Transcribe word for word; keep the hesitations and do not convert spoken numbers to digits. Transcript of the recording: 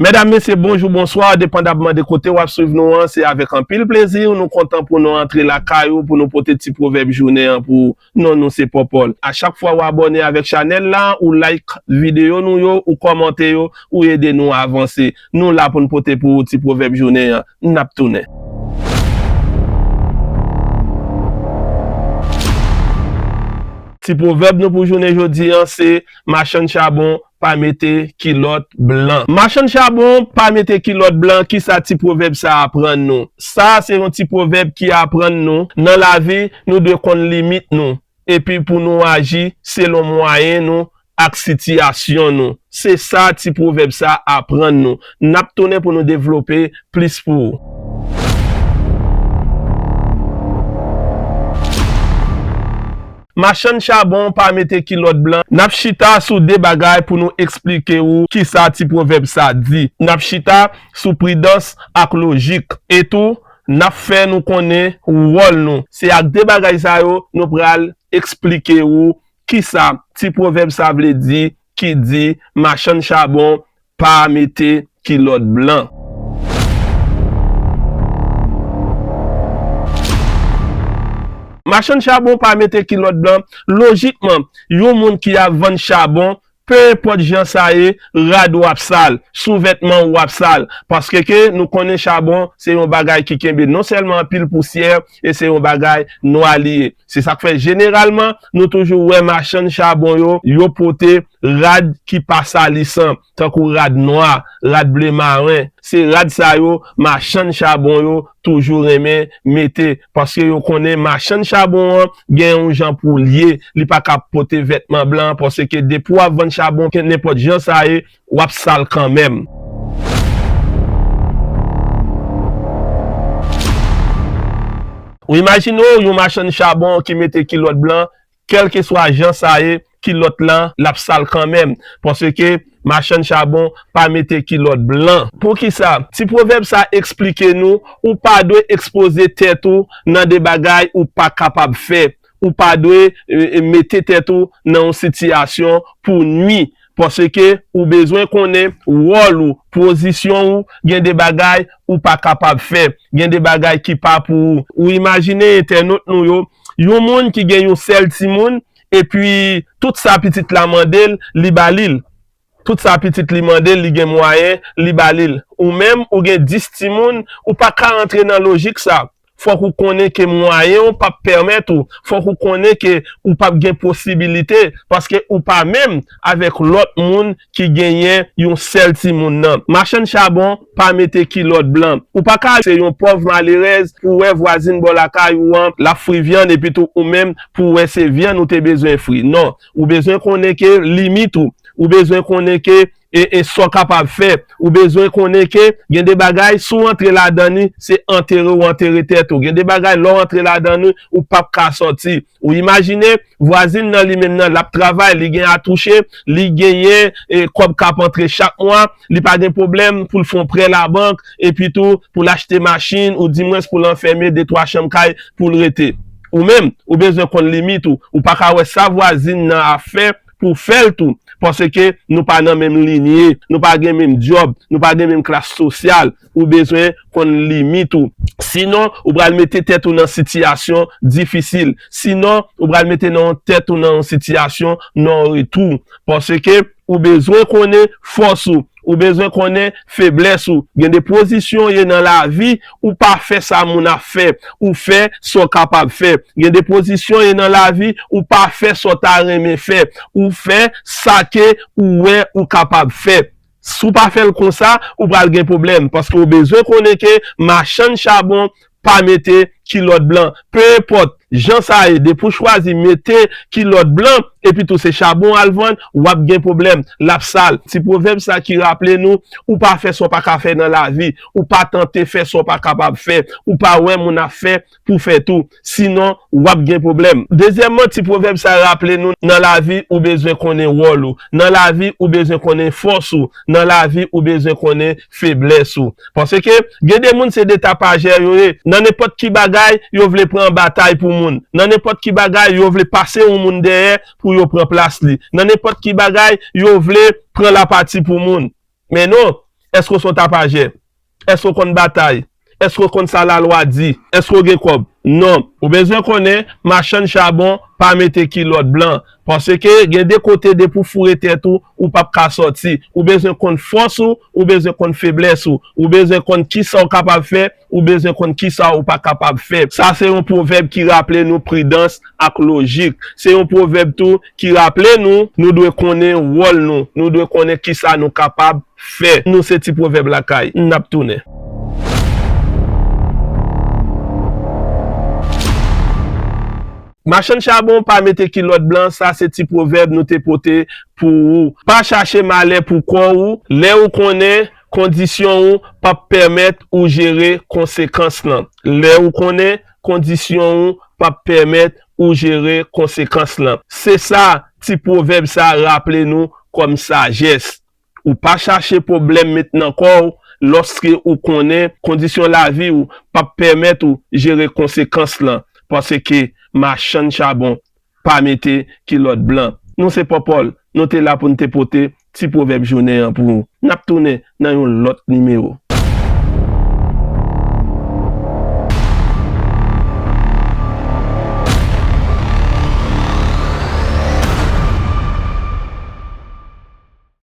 Medam, mesye, bonjou, bonswa, depandabman de kote w ap swiv nou an, se avèk anpil plezi nou kontan pou nou antre lakay ou, pou nou pote ti pwovèb jounen an pou ou. Non, nou se Pòpòl. A chak fwa w abòne avèk chanèl la, ou like videyo nou yo, ou kòmante yo, ou ede nou avanse. Nou la pou n pote pou ou ti pwovèb jounen an. N ap tounen. Ti pwovèb nou pou jounen jodi an se machann chabon pa mete kilòt blan. Machann chabon pa mete kilòt blan, kisa ti pwovèb sa aprann nou? Sa se yon ti pwovèb ki aprann nou, nan lavi, nou dwe konn limit nou, epi pou nou aji selon mwayen nou ak sitiyasyon nou. Se sa ti pwovèb sa aprann nou. N ap tounen pou nou devlope plis pou ou. Machann chabon pa mete kilòt blan. N ap chita sou de bagay pou nou eksplike ou kisa ti pwovèb sa di. N ap chita sou pridans ak lojik. E tou, n ap fè nou konnen wòl nou. Se ak de bagay sa yo nou pral eksplike ou kisa ti pwovèb sa vle di ki di machann chabon pa mete kilòt blan. Machann chabon pa mete kilòt blan. Lojikman, yon moun ki ap vann chabon, pe enpòt jan sa ye, rad w ap sal, souvètman w ap sal. Paske ke nou konnen chabon se yon bagay ki kenbe non sèlman anpil pousyè, e se yon bagay nwa li ye. Se sa k fè jeneralman nou toujou wè machann chabon yo, yo pote rad ki pa salisan, tankou rad nwa, rad ble maren. Se rad sa yo machann chabon yo toujou renmen mete, paske yo konnen machann chabon an gen yon jan pou l ye, li pa ka pote vètman blan, paske depi w ap vann chabon, ke nenpòt jan sa ye, w ap sal kanmenm. Ou imajine w yon machann chabon ki mete kilòt blan, kèlkeswa jan sa ye, kilòt lan, l ap sal kanmenm, paske machann chabon pa mete kilòt blan. Poukisa? Ti pwovèb sa eksplike nou, ou pa dwe ekspoze tèt ou nan de bagay ou pa kapab fè. Ou pa dwe, e, e, mete tèt ou nan yon sitiyasyon pou nwi. Paske ou bezwen konnen wòl ou, pozisyon ou, gen de bagay ou pa kapab fè, gen de bagay ki pa pou ou. Ou imajine entènot nou yo, yon moun ki gen yon sèl timoun, epi tout sa pitit la mande l, li ba li l. Tout sa pitit li mande l, li gen mwayen, li ba li l. Ou menm, ou gen dis timoun, ou pa ka antre nan lojik sa. Fòk ou konnen ke mwayen w p ap pèmèt ou. Fòk ou konnen ke ou p ap gen posibilite, paske ou pa menm avèk lòt moun ki genyen yon sèl timoun nan. Machann chabon pa mete kilòt blan. Ou pa ka se yon pòv malerèz pou w wè vwazin bò lakay ou an, l ap fri vyann, epi tou ou menm pou w wè se vyann ou te bezwen fri. Non, ou bezwen konnen ke limit ou. Ou bezwen konnen ke e, e sa w kapab fè. Ou bezwen konnen ke gen de bagay, si w antre ladan li, se antere w antere tèt ou. Gen de bagay, lè w antre ladan li, ou p ap ka sòti. Ou imajine, vwazin nan li menm nan, l ap travay, li gen atouche, li genyen, e, kòb k ap antre chak mwa, li pa gen pwoblèm pou l fè yon prè labank, epi tou, pou l achte machin, oudimwens pou l anfème de twa chanm kay pou l rete. Ou menm, ou bezwen konn limit ou. Ou pa ka wè sa vwazin nan ap fè, pou w fè l tou, paske nou pa nan menm linye, nou pa gen menm djòb, nou pa gen menm klas sosyal, ou bezwen konn limit ou. Sinon, ou pral mete tèt ou nan sitiyasyon difisil. Sinon, ou pral mete nan tèt ou nan yon sitiyasyon non retou. Paske ou bezwen konnen fòs ou, ou bezwen konnen feblès ou. Gen de pozisyon w ye nan lavi, ou pa fè sa moun ap fè, ou fè sa w kapab fè. Gen de pozisyon w ye nan lavi, ou pa fè sa w ta renmen fè, ou fè sa ke ou wè ou kapab fè. Si w pa fè l konsa, ou pral gen pwoblèm, paske w bezwen konnen ke machann chabon pa mete kilòt blan. Pe enpòt jan sa ye, depi w chwazi mete kilòt blan, epi tou se chabon w al vann, w ap gen pwoblèm, l ap sal. Ti pwovèb sa ki raple nou, ou pa fè sa w pa ka fè nan lavi, ou pa tante fè sa w pa kapab fè, ou pa wè moun ap fè pou fè tou, sinon w ap gen pwoblèm. Dezyèmman, ti pwovèb sa raple nou, nan lavi ou bezwen konnen wòl ou, nan lavi ou bezwen konnen fòs ou, nan lavi ou bezwen konnen feblès ou. Paske gen de moun se de tapajè yo ye. Nan nenpòt ki bagay, yo vle pran batay pou moun. Nan nenpòt ki bagay, yo vle pase yon moun dèyè pou yo pran plas li. Nan nenpòt ki bagay, yo vle pran lapati pou moun. Men non, Èske w se yon tapajè? Èske w konn batay? Èske w konn sa lalwa di? Èske w gen kòb? Non. Ou bezwen konnen, machann chabon pa mete kilòt blan. Paske gen de kote, depi w foure tèt ou, ou p ap ka sòti. Ou bezwen konn fòs ou, ou bezwen konn feblès ou. Ou bezwen konn kisa w kapab fè, ou bezwen konn kisa ou pa kapab fè. Sa se yon pwovèb ki raple nou pridans ak lojik. Se yon pwovèb tou ki raple nou, nou dwe konnen wòl nou, nou dwe konnen kisa nou kapab fè. Nou se ti pwovèb lakay. N ap tounen. Machann chabon pa mete kilòt blan, sa se ti pwovèb nou te pote pou ou. Pa chache malè pou kò ou, lè ou konnen kondisyon ou p ap pèmèt ou jere konsekans lan. Lè ou konnen kondisyon ou p ap pèmèt ou jere konsekans lan. Se sa ti pwovèb sa raple nou kòm sajès. Ou pa chache pwoblèm met nan kò w lòske ou konnen kondisyon lavi w p ap pèmèt ou jere konsekans lan, paske machann chabon pa mete kilòt blan. Nou se Pòpòl, nou te la pou n te pote ti pwovèb jounen an pou ou. N ap tounen nan yon lòt nimewo.